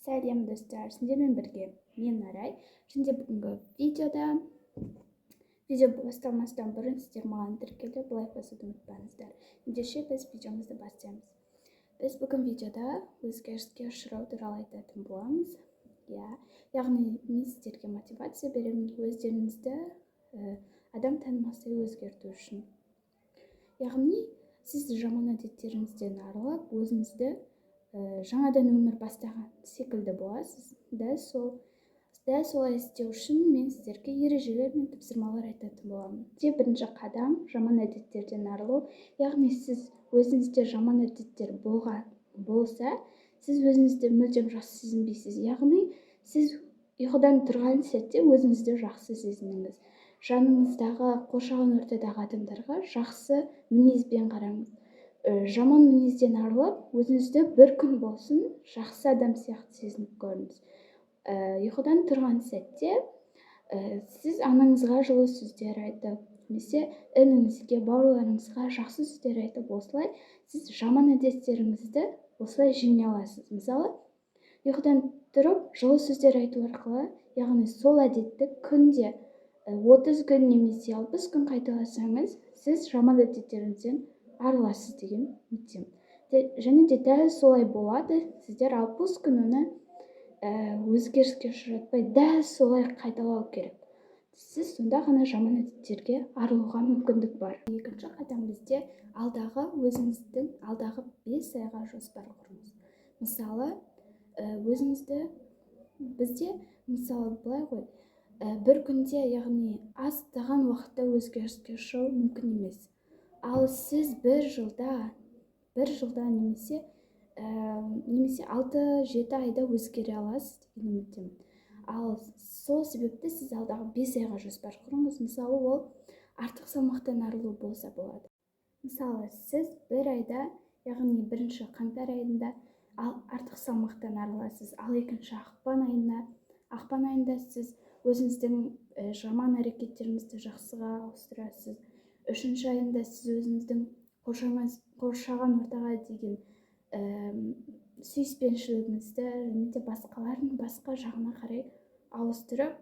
Сәлем, достар! Сіздермен бірге мен, Арай. Және де бүгінгі видеода, видео басталмастан бұрын сіздер маған тіркеліп, лайк басуды ұмытпаңыздар. Ендеше біз видеомызды бастаймыз. Біз бүгін видеода өзгеріске ұшырау туралы айтатын боламыз, иә. Яғни мен сіздерге мотивация беремін өздеріңізді адам танымастай өзгерту үшін. Яғни сіз жаман әдеттеріңізден арылып, өзіңізді жаңадан өмір бастаған секілді боласыз. Дәл солай істеу үшін мен сіздерге ережелер мен тапсырмалар айтатын боламын. Де бірінші қадам — жаман әдеттерден арылу. Яғни сіз өзіңізде жаман әдеттер болған болса, сіз өзіңізді мүлдем жақсы сезінбейсіз. Яғни сіз ұйқыдан тұрған сәтте өзіңізді жақсы сезініңіз, жаныңыздағы, қоршаған ортадағы адамдарға жақсы мінезбен қараңыз. Жаман мінезден арылып, өзіңізді бір күн болсын жақсы адам сияқты сезініп көріңіз. Ұйқыдан тұрған сәтте сіз анаңызға жылы сөздер айтып немесе ініңізге, бауырларыңызға жақсы сөздер айтып, осылай сіз жаман әдеттеріңізді осылай жеңе аласыз. Мысалы, ұйқыдан тұрып жылы сөздер айту арқылы, яғни сол әдетті күнде 30 күн немесе 60 күн қайталасаңыз, сіз жаман әдеттеріңізден арыласыз деген үміттемін. Және де дәл солай болады. Сіздер 60 күн оны өзгеріске ұшыратпай, дәл солай қайталау керек. Сіз сонда ғана жаман әдеттерге арылуға мүмкіндік бар. Екінші қадам бізде — алдағы, өзіңіздің алдағы 5 айға жоспар құрыңыз. Мысалы, өзіңізді, бізде, мысалы, былай ғой, бір күнде, яғни аздаған уақытта өзгеріске ұшырау мүмкін емес. Ал сіз бір жылда немесе 6-7 айда өзгере аласыз деген үміттемін. Ал сол себепті сіз алдағы 5 айға жоспар құрыңыз. Мысалы, ол артық салмақтан арылу болса болады. Мысалы, сіз бір айда, яғни бірінші қаңтар айында ал артық салмақтан арыласыз, ал екінші ақпан айында сіз өзіңіздің жаман әрекеттеріңізді жақсыға ауыстырасыз. Үшінші айында сіз өзіңіздің қоршаған ортаға деген сүйіспеншілігіңізді және де басқалардың басқа жағына қарай ауыстырып,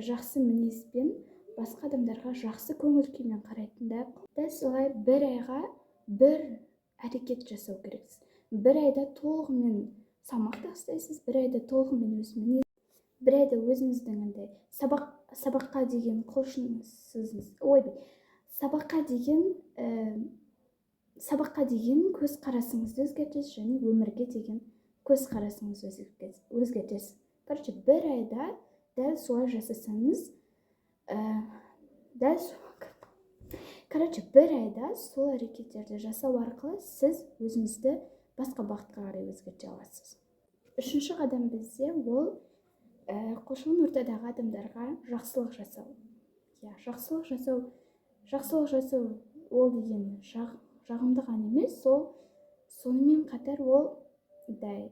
жақсы мінезбен, басқа адамдарға жақсы көңіл күймен қарайтындай. Дәл солай бір айға бір әрекет жасау керексіз. Бір айда толығымен салмақ тастайсыз, бір айда толығымен өз мінез, бір айда өзіңіздің андай сабаққа деген құлшынысыңыз, ойбай, сабаққа деген көзқарасыңызды өзгертесіз және өмірге деген көзқарасыңызды өзгертесіз. Короче, бір айда дәл солай жасасаңыз, дәл, короче, бір айда сол әрекеттерді жасау арқылы сіз өзіңізді басқа бағытқа қарай өзгерте аласыз. Үшінші қадам бізде ол қоршаған ортадағы адамдарға жақсылық жасау. Иә, жақсылық жасау. Жақсылық жасау ол деген жағымды ғана емес, сол сонымен қатар ол дай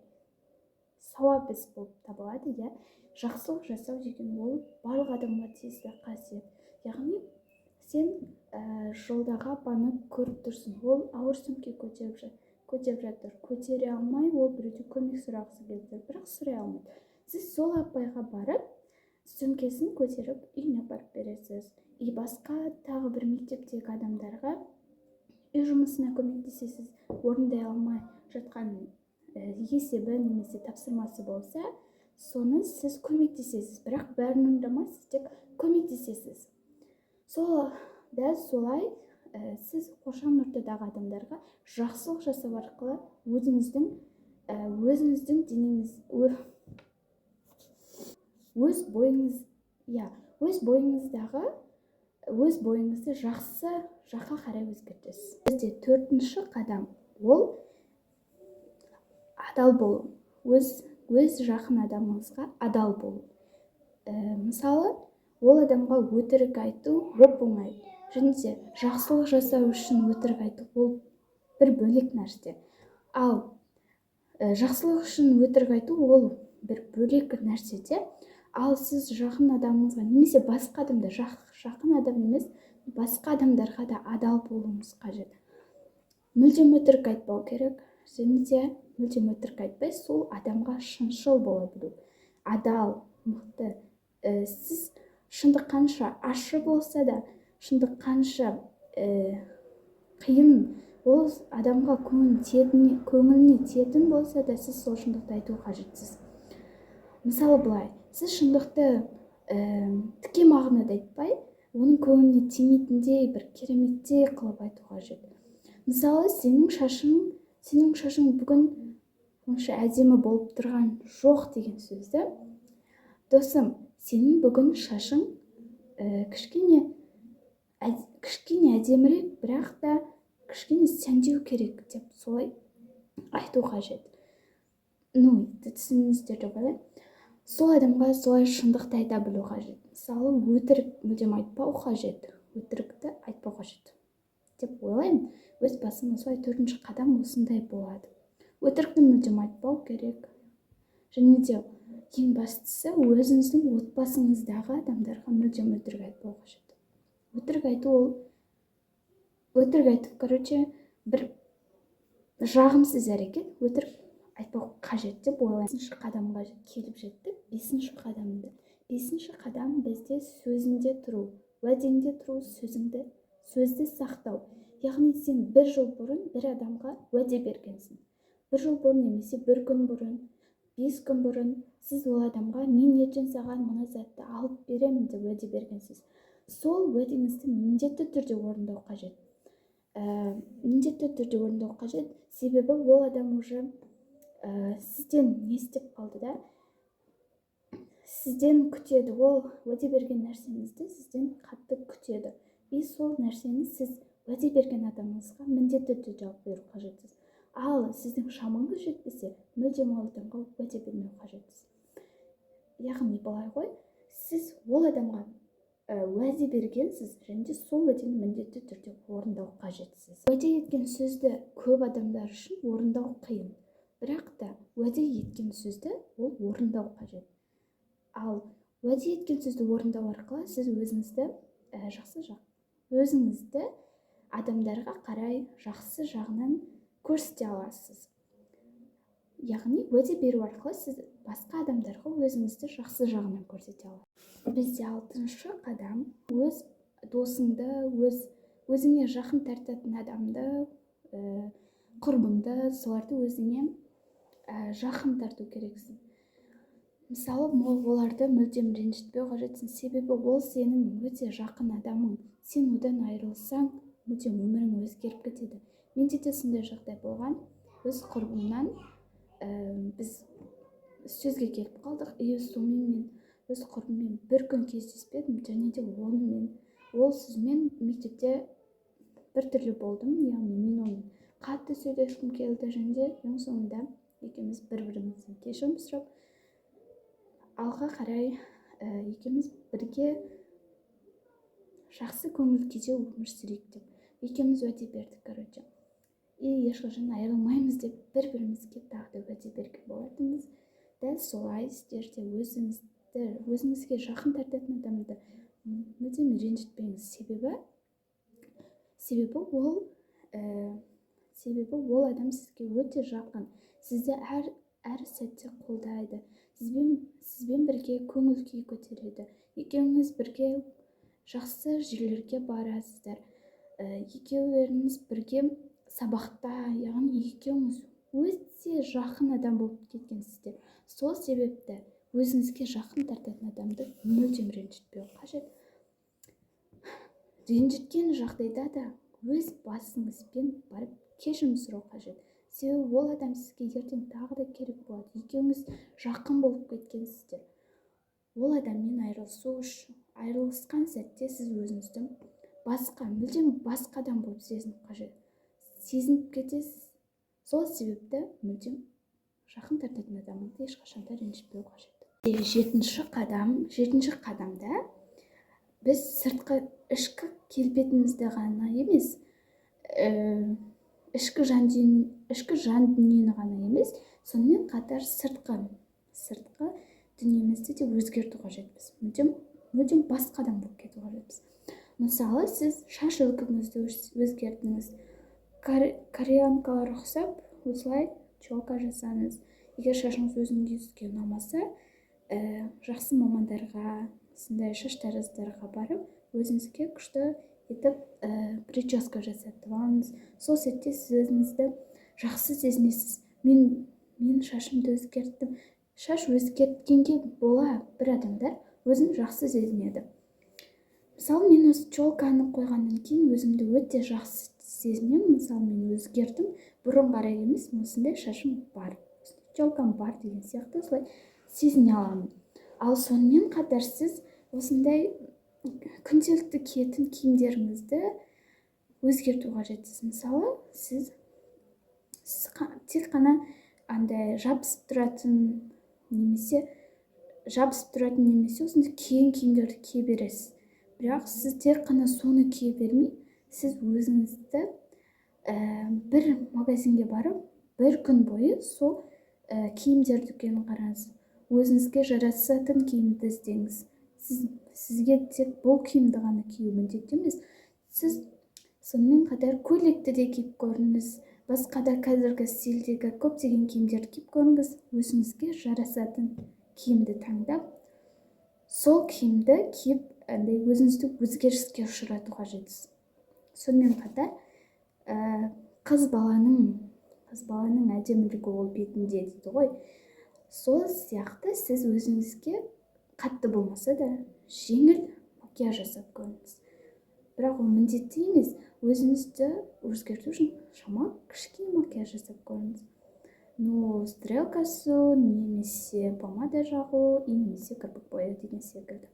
сауап іс болып табылады, иә. Жақсылық жасау деген ол барлық адамға тиесілі қасиет. Яғни сен жолдағы апаны көріп тұрсың, ол ауыр сөмке көтеріп жатыр, көтере алмай, ол біреуден көмек сұрағысы келіп тұр, бірақ сұрай алмайды. Сіз сол апайға барып, сөмкесін көтеріп, үйіне апарып бересіз. И басқа тағы бір мектептегі адамдарға үй жұмысына көмектесесіз. Орындай алмай жатқан есебі немесе тапсырмасы болса, соны сіз көмектесесіз, бірақ бәрін орындамайсыз, тек көмектесесіз. Сол дәл солай сіз қоршаған ортадағы адамдарға жақсылық жасау арқылы өзіңіздің денеңіз, өз бойыңыз, иә, өз бойыңыздағы, өз бойыңызды жақсы жаққа қарай өзгертесіз. Бізде төртінші қадам ол адал болу, өз жақын адамыңызға адал болу. Мысалы, ол адамға өтірік айту оп оңай және де жақсылық жасау үшін өтірік айту ол бір бөлек нәрсе. Ал жақсылық үшін өтірік айту ол бір бөлек нәрсе де. Ал сіз жақын адамыңызға немесе басқа адамдар, жақын адам емес, басқа адамдарға да адал болуыңыз қажет. Мүлдем өтірік айтпау керек және де Мүлдем өтірік айтпай, сол адамға шыншыл бола білу, адал, мықты. Сіз шындық қанша ащы болса да, шындық қанша қиын, ол адамға көңіліне тиетін болса да, сіз сол шындықты айту қажетсіз. Мысалы, былай: сіз шындықты тіке мағынада айтпай, оның көңіліне тимейтіндей, бір кереметтей қылып айту қажет. Мысалы, сенің шашың бүгін онша әдемі болып тұрған жоқ деген сөзді: «Досым, сенің бүгін шашың кішкене әдемірек, бірақ та кішкене сәндеу керек», — деп солай айту қажет. Ну, түсіндіңіздер деп ойлаймын. Сол адамға солай шындықты айта білу қажет. Мысалы, өтірік мүлдем айтпау қажет, өтірікті айтпау қажет деп ойлаймын өз басым. Осылай, төртінші қадам осындай болады: өтірікті мүлдем айтпау керек. Және де ең бастысы, өзіңіздің отбасыңыздағы адамдарға мүлдем өтірік айтпау қажет. Өтірік айту ол өтірік айту, короче, бір жағымсыз әрекет. Өтірік айтпау қажет деп ойлаймын. Бесінші қадамға келіп жеттік. Бесінші қадам бізде сөзінде тұру, уәдеңде тұру, сөзді сақтау. Яғни сен бір жыл бұрын бір адамға уәде бергенсің, бір жыл бұрын немесе бір күн бұрын, 5 күн бұрын сіз ол адамға «Мен ертең саған мына затты алып беремін» деп уәде бергенсіз. Сол уәдеңізді міндетті түрде орындау қажет, міндетті түрде орындау қажет. Себебі ол адам уже сізден не істеп қалды да, сізден күтеді. Ол уәде берген нәрсеңізді сізден қатты күтеді. И сол нәрсені сіз уәде берген адамыңызға міндетті түрде жауап беру қажетсіз. Ал сіздің шамаңыз жетпесе, мүлдем ол адамға уәде бермеу қажетсіз. Яғни былай ғой: сіз ол адамға уәде бергенсіз және де сол уәдені міндетті түрде орындау қажетсіз. Уәде еткен сөзді көп адамдар үшін орындау қиын, бірақ та уәде еткен сөзді ол орындау қажет. Ал уәде еткен сөзді орындау арқылы сіз өзіңізді жақсы жақ, өзіңізді адамдарға қарай жақсы жағынан көрсете аласыз. Яғни уәде беру арқылы сіз басқа адамдарға өзіңізді жақсы жағынан көрсете аласыз. Бізде алтыншы қадам: өз досыңды, өзіңе жақын тартатын адамды, құрбыңды, соларды өзіңе жақын тарту керексің. Мысалы, оларды мүлдем ренжітпеу қажетсің, себебі ол сенің өте жақын адамың. Сен одан айырылсаң, мүлдем өмірің өзгеріп кетеді. Менде де сондай жағдай болған. Өз құрбымнан біз сөзге келіп қалдық. И сонымен мен өз құрбыммен бір күн кездеспедім және де онымен, ол сөзмен мектепте біртүрлі болдым. Яғни мен онымен қатты сөйлескім келді. Және де ең соңында екеуміз бір бірімізден кешірім сұрап, алға қарай екеуміз бірге жақсы көңіл күйде өмір сүрейік деп екеуміз уәде бердік, короче. И ешқашан айырылмаймыз деп бір бірімізге тағы да уәде берген болатынбыз. Дәл солай сіздер де өзіңізді өзіңізге жақын тартатын адамды мүлдем ренжітпеңіз, себебі ол адам сізге өте жақын, сізді әр сәтте қолдайды, сізбен бірге көңіл күй көтереді, екеуіңіз бірге жақсы жерлерге барасыздар, екеулеріңіз бірге сабақта, яғни екеуіңіз өте жақын адам болып кеткенсіздер. Сол себепті өзіңізге жақын тартатын адамды мүлдем ренжітпеу қажет. Ренжіткен жағдайда да өз басыңызбен барып кешірім сұрау қажет, себебі ол адам сізге ертең тағы да керек болады. Екеуіңіз жақын болып кеткенсіздер. Ол адаммен айырылысу үшін, айырылысқан сәтте сіз өзіңізді басқа, мүлдем басқа адам болып сезініп кетесіз. Сол себепті мүлдем жақын тартатын адамыңды ешқашан да ренжітпеу қажет. Жетінші қадам. Жетінші қадамда біз сыртқы, ішкі келбетімізді ғана емес, ішкі жан дүниені ғана емес, сонымен қатар сыртқы дүниемізді де өзгерту қажетпіз. Мүлдем басқа адам болып кету қажетпіз. Мысалы, сіз шаш үлгіңізді өзгерттіңіз, кореянкалар ұқсап осылай Челка жасаңыз. Егер шашыңыз өзіңізге ұнамаса, жақсы мамандарға, осындай шаштараздарға барып, өзіңізге күшті етіп прическа жасатып алыңыз. Сол сәтте сіз өзіңізді жақсы сезінесіз. Мен шашымды өзгерттім. Шаш өзгерткенге бола бір адамдар өзін жақсы сезінеді. Мысалы, мен осы челканы қойғаннан кейін өзімді өте жақсы сезінемін. Мысалы, мен өзгердім, бұрынғыдай емес, осындай шашым бар, челкам бар деген сияқты, осылай сезіне аламын. Ал сонымен қатар сіз осындай күнделікті киетін киімдеріңізді өзгерту қажетсіз. Мысалы, сіз тек қана андай жабысып тұратын немесе осындай кең киімдерді кие бересіз. Бірақ сіз тек қана соны кие бермей, сіз өзіңізді бір магазинге барып, бір күн бойы сол киімдер дүкенін қараңыз, өзіңізге жарасатын киімді іздеңіз. Сізге тек бұл киімді ғана кию міндетті емес. Сіз сонымен қатар көйлекті де киіп көріңіз, басқа да қазіргі стильдегі көптеген киімдерді киіп көріңіз. Өзіңізге жарасатын киімді таңдап, сол киімді киіп, андай өзіңізді өзгеріске ұшырату қажетсіз. Сонымен қатар қыз баланың әдемілігі ол бетінде дейді ғой. Сол сияқты сіз өзіңізге қатты болмаса да, жеңіл макияж жасап көріңіз. Бірақ ол міндетті емес. Өзіңізді өзгерту үшін шамалы кішкене макияж жасап көріңіз, ну, стрелка сызу немесе помада жағу немесе кірпік бояу деген секілді.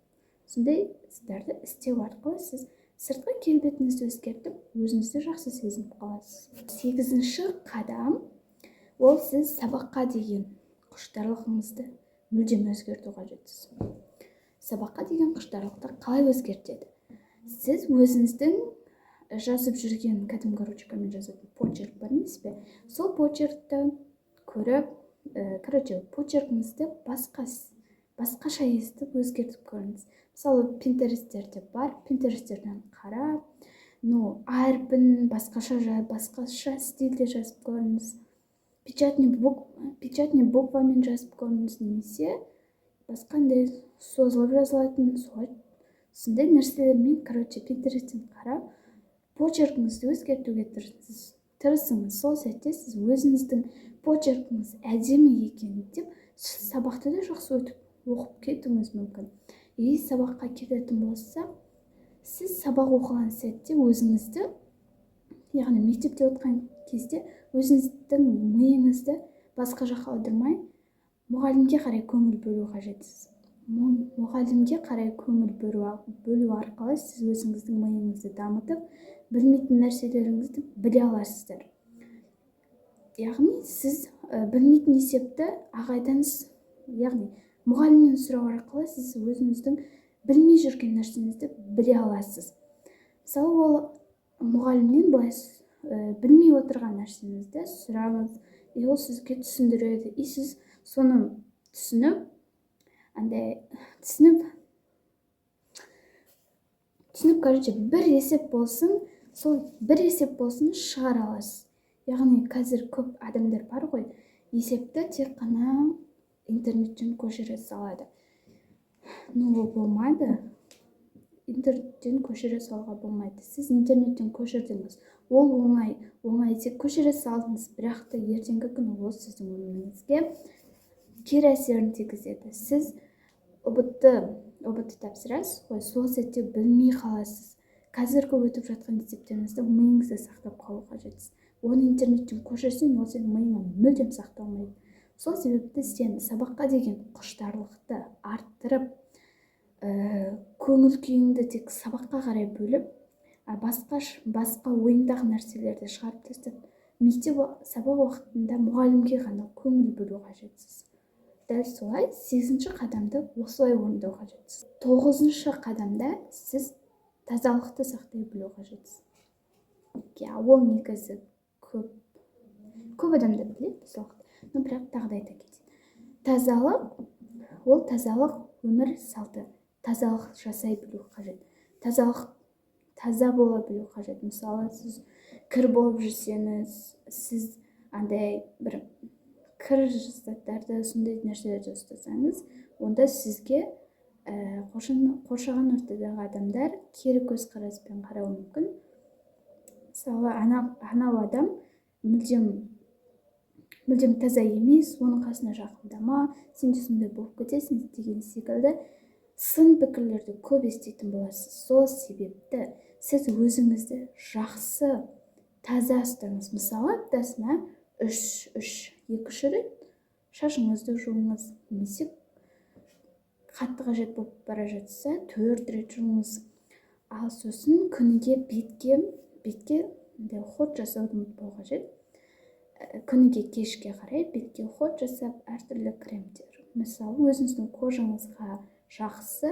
Сондай заттарды істеу арқылы сіз сыртқы келбетіңізді өзгертіп, өзіңізді жақсы сезініп қаласыз. Сегізінші қадам: ол сіз сабаққа деген құштарлығыңызды мүлдем өзгерту қажетсіз. Сабаққа деген құштарлықты қалай өзгертеді? Сіз өзіңіздің жазып жүрген, кәдімгі ручкамен жазатын почерк бар емес пе? Сол почеркті көріп, короче, почеркіңізді басқаша естіп, өзгертіп көріңіз. Мысалы, Пинтерестерде бар, Пинтерестерден қарап, ну, әрпін басқаша стильде жазып көріңіз, печатный буквамен жазып көріңіз немесе басқандай созылып жазылатын, солай, сондай нәрселермен. Короче, Пинтересттен қарап, почеркіңізді өзгертуге тырысыңыз. Сол сәтте сіз өзіңіздің почеркіңіз әдемі екен деп, сабақты да жақсы өтіп, оқып кетуіңіз мүмкін. И сабаққа келетін болсақ, сіз сабақ оқыған сәтте өзіңізді, яғни мектепте отырған кезде өзіңіздің миыңызды басқа жаққа аудармай, мұғалімге қарай көңіл бөлу қажетсіз. Мұғалімге қарай көңіл бөлу арқылы сіз өзіңіздің миыңызды дамытып, білмейтін нәрселеріңізді біле аласыздар. Яғни сіз білмейтін есепті ағайдан, яғни мұғалімнен сұрау арқылы сіз өзіңіздің білмей жүрген нәрсеңізді біле аласыз. Мысалы, ол мұғалімнен былай білмей отырған нәрсеңізді сұраңыз, и ол сізге түсіндіреді. И сіз соны түсініп, андай түсініп, короче, бір есеп болсын, сол бір есеп болсын, шығара аласыз. Яғни қазір көп адамдар бар ғой, есепті тек қана интернеттен көшіре салады. Ну, ол болмайды, интернеттен көшіре салуға болмайды. Сіз интернеттен көшірдіңіз, ол оңай, оңай, тек көшіре салдыңыз, бірақ та ертеңгі күні ол сіздің өміріңізге кері әсерін тигізеді. Сіз ұбт тапсырасыз ғой, сол сәтте білмей қаласыз. Қазіргі өтіп жатқан есептеріңізді миыңызда сақтап қалу қажетсіз. Оны интернеттен көшірсең, ол сенің миыңа мүлдем сақталмайды. Сол себепті сен сабаққа деген құштарлықты арттырып, көңіл күйіңді тек сабаққа қарай бөліп, басқа ойыңдағы нәрселерді шығарып тастап, мектеп сабақ уақытында мұғалімге ғана көңіл бөлу қажетсіз. Дәл солай сегізінші қадамды осылай орындау қажетсіз. Тоғызыншы қадамда сіз тазалықты сақтай білу қажетсіз. Иә, ол негізі көп адамдар біледі тазалықты, но бірақ тағы да айта кетейін: тазалық ол тазалық өмір салты. Тазалық жасай білу қажет, тазалық, таза бола білу қажет. Мысалы, сіз кір болып жүрсеңіз, сіз андай бір Кір заттарды, сондай нәрселерді ұстасаңыз, онда сізге қоршаған ортадағы адамдар кері көзқараспен қарауы мүмкін. Мысалы, анау адам мүлдем таза емес, оның қасына жақындама, сен де сондай болып кетесің деген секілді сын пікірлерді көп еститін боласыз. Сол себепті сіз өзіңізді жақсы, таза ұстаңыз. Мысалы, аптасына 2-3 рет шашыңызды жуыңыз немесе қатты қажет болып бара жатса, 4 рет жуыңыз. Ал сосын күніге бетке уход жасауды ұмытпау қажет. Күніге кешке қарай бетке уход жасап, әртүрлі кремдер, мысалы, өзіңіздің кожаңызға жақсы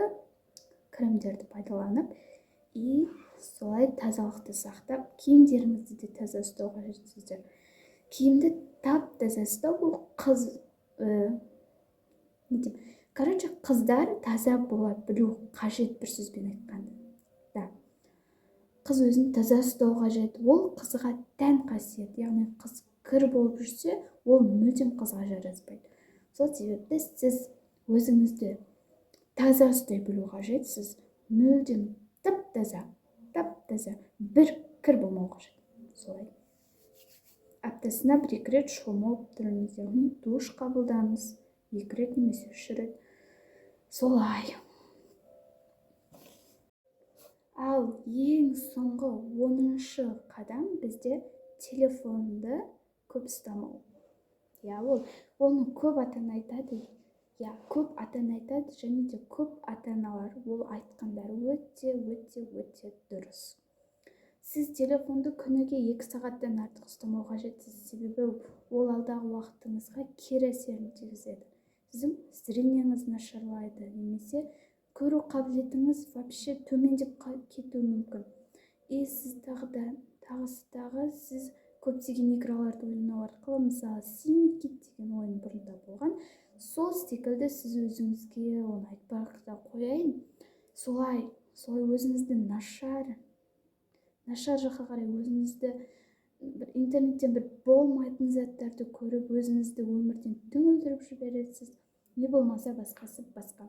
кремдерді пайдаланып, и солай тазалықты сақтап, киімдеріңізді де таза ұстау қажетсіздер. Киімді тап таза ұстау бұл қыз, не деймін, короче, қыздар таза бола білу қажет. Бір сөзбен айтқанда да, қыз өзін таза ұстау қажет, ол қызға тән қасиет. Яғни қыз кір болып жүрсе, ол мүлдем қызға жараспайды. Сол себепті сіз өзіңізді таза ұстай білу қажетсіз. Мүлдем тап таза, тап таза, бір кір болмау қажет. Солай аптасына 1-2 рет шомылып тұрыңыз, яғни душ қабылдаңыз 2 рет немесе 3 рет, солай. Ал ең соңғы 10-шы қадам бізде телефонды көп ұстамау. Иә, ол оны көп ата-ана айтады. Иә, көп ата-ана айтады, және де көп ата-аналар ол айтқандары өте, өте, өте дұрыс. Сіз телефонды күніге 2 сағаттан артық ұстамау қажетсіз, себебі ол алдағы уақытыңызға кері әсерін тигізеді. Сіздің зрениеңіз нашарлайды немесе көру қабілетіңіз вообще төмендеп кетуі мүмкін. И сіз тағы сіз көптеген играларды ойнау арқылы, мысалы, Синий кит деген ойын бұрында болған, сол секілді сіз өзіңізге, оны айтпай ақ қояйын, солай өзіңізді нашар жаққа қарай, өзіңізді бір интернеттен бір болмайтын заттарды көріп, өзіңізді өмірден түңілдіріп жібересіз, не болмаса басқасы басқа.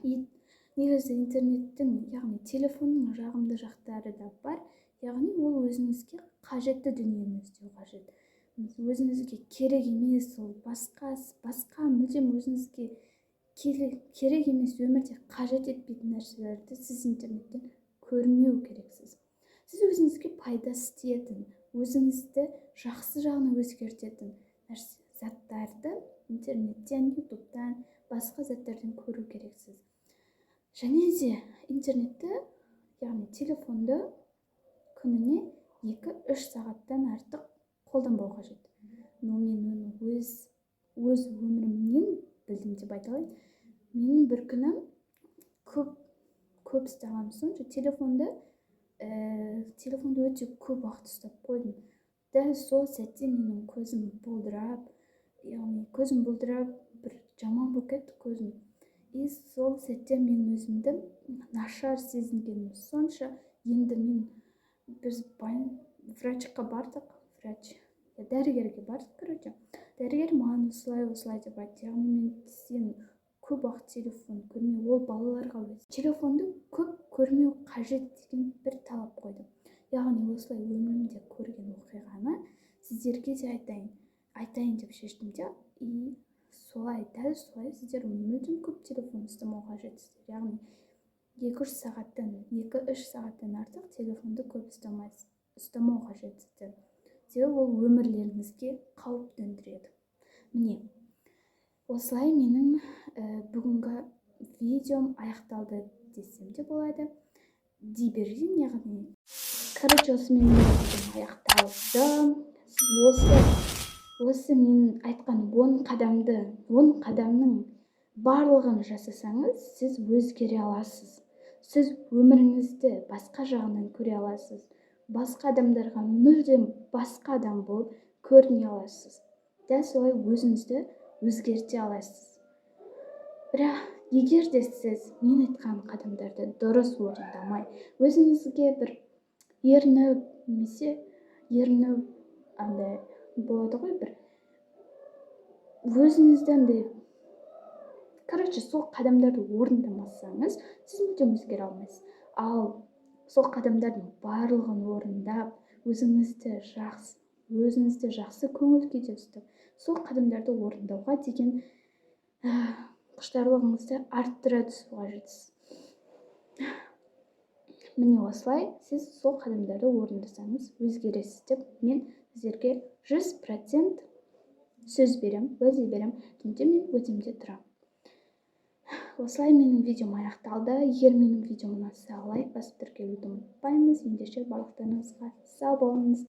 Негізі интернеттің, яғни телефонның жағымды жақтары да бар, яғни ол өзіңізге қажетті дүниені іздеу қажет. Өзіңізге керек емес, ол басқа мүлдем өзіңізге керек емес, өмірде қажет етпейтін нәрселерді сіз интернеттен көрмеу керексіз. Сіз өзіңізге пайдасы тиетін, өзіңізді жақсы жағына өзгертетін заттарды интернеттен, ютубтан, басқа заттардан көру керексіз. Және де интернетті, яғни телефонды күніне 2-3 сағаттан артық қолданбау қажет. Но мен оны өз өмірімнен білдім деп айта алайын. Менің бір күні көп ұстағаным сонша, телефонды өте көп уақыт ұстап қойдым. Дәл сол сәтте менің көзім бұлдырап, яғни көзім бұлдырап, бір жаман болып кетті көзім. И сол сәтте мен өзімді нашар сезінгенім сонша, енді мен біз врачқа бардық, дәрігерге бардық, короче. Дәрігер маған осылай деп айтты, яғни мен сен көп уақыт телефон көрмеу, ол балаларға өз телефонды көп көрмеу қажет деген бір талап қойды. Яғни осылай өмірімде көрген оқиғаны сіздерге де айтайын деп шештім де, и солай, дәл солай сіздер мүлдем көп телефон ұстамау қажетсіздер. Яғни 2-3 сағаттан артық телефонды көп ұстамау қажетсіздер. Себебі ол өмірлеріңізге қауіп төндіреді. Міне, осылай менің бүгінгі видеом аяқталды десем де болады. Дей берейін, яғни. Короче, осымен менің видеом аяқталды. Сіз осы мен айтқан 10 қадамды, 10 қадамның барлығын жасасаңыз, сіз өзгере аласыз. Сіз өміріңізді басқа жағынан көре аласыз. Басқа адамдарға мүлдем басқа адам болып көріне аласыз. Дәл солай өзіңізді өзгерте аласыз. Бірақ егер де сіз мен айтқан қадамдарды дұрыс орындамай, өзіңізге бір ерініп немесе ерініп андай болады ғой, бір Өзіңізді андай, короче, сол қадамдарды орындамасаңыз, сіз мүлдем өзгере алмайсыз. Ал сол қадамдардың барлығын орындап, өзіңізді жақсы көңіл күйде ұстап, сол қадамдарды орындауға деген құштарлығыңызды арттыра түсу қажетсіз. Міне, осылай сіз сол қадамдарды орындасаңыз, өзгересіз деп мен сіздерге 100% сөз беремін, уәде беремін және мен уәдемде тұрамын. Осылай менің видеом аяқталды. Егер менің видеом ұнаса, лайк басып, тіркелуді ұмытпаймыз. Ендеше, барлықтарыңызға сау болыңыз.